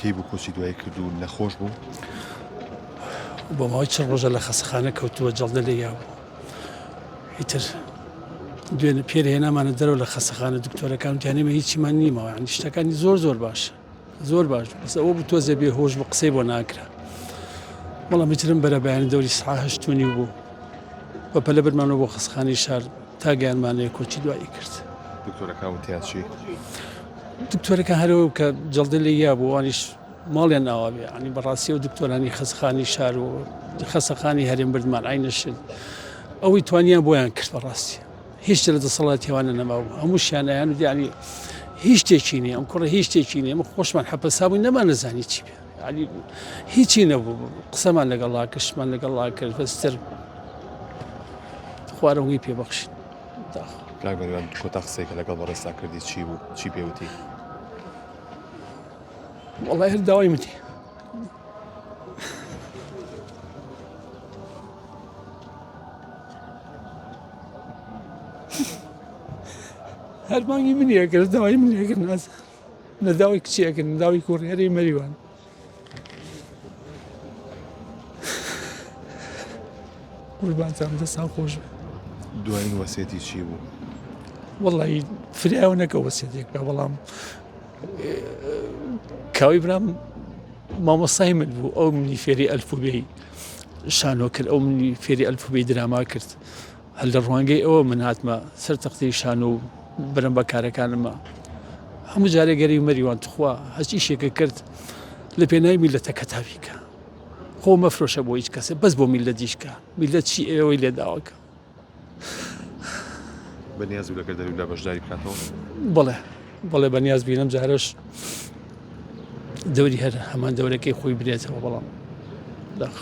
کەی بوو کۆچی دوایی کرد و نەخۆش بوو؟ بۆ ماوەی چ ڕۆژە لە خەسەخانە کەوتووە جەڵدە لێ یابوو ئیتر دوێنێ پێر هێنامانە دەرەوە لە خەسەخانە دکتۆرەکان وتیان ئێمە هیچیمان نیمەوە یعنی شتەکانی زۆر زۆر باشە زۆر باش بەس ئەوە بوو تۆزێ بێ هۆش بوو قسەی بۆ ناکرا بەڵام ئیترم بەرە بەیانی دەوری سعە هەشت و نیو بوو بە پەلە برمانەوە بۆ خەسخانەی شار تا گەیانمانەیە کۆچی دوایی کرد. دکتۆرەکان وتیان چی؟ دکتۆرەکە هەرەوە کە جەڵدە لێ یا بوو ئەوانیش ماڵیان ئاوا بێ ینی بەڕاستی و دکتۆرانی خەسخانی شار و خەسەخانی هەرێم بردمان عینەشت ئەوەی توانیان بۆیان کرد بەڕاستی هیچ لە دەسەڵاتی ئەوانە نەمابوو هەمووشیان ئەیان و یعنی هیچ شتێکی نییە ئەم کوڕە هیچ شتێکی نییە ئەمە خۆشمان حەپەسا بووین نەمانەزانی چی بێ یعنی هیچی نەبوو قسەمان لەگەڵا کرد شتمان لەگەڵا کرد بەستر خوارەوەی پێ بەخشین داخ. کاک مەریوان کۆتا قسەی کە لەگەڵ بەڕێزتا کردی چی بوو چی پێ وتی؟ وەڵای هەر داوای منی هەر بانگی منی ئەکرد داوای منی ئەکرد نازانم نە داوای کچی ئەکرد نە داوای کوڕی هەرەی مەریوان قوربانتان دەستان خۆش بێ. دوایین وەسێتی چی بوو؟ وەڵی فریاوە نەکە وەسێتێک بە بەڵام کاوی برام مامۆسای من بوو ئەو منی فێری ئەلفوبێی شانۆ کرد ئەو منی فێری ئەلفوبێی دراما کرد هەر لە ڕوانگەی ئەوە من هاتمە سەر تەختەی شانۆ و برم بە کارەکانمە هەموو جارێ گەری مەریوان تخوا هەچ ئیشێکە کرد لە پێناوی میلەتەکە تاویکە خۆ مەفرۆشە بۆ هیچ کەسێ بەس بۆ میلەتیشکە میلەت چی ئێوەی لێداوەکە بەنیاز و لەگەر دەرولا بەشداری بکاتەوە؟ بەڵێ بەڵێ بەنیاز بینم جارەش دەوری هەر هەمان دەورەکەی خۆی برێتەوە بەڵام داخ.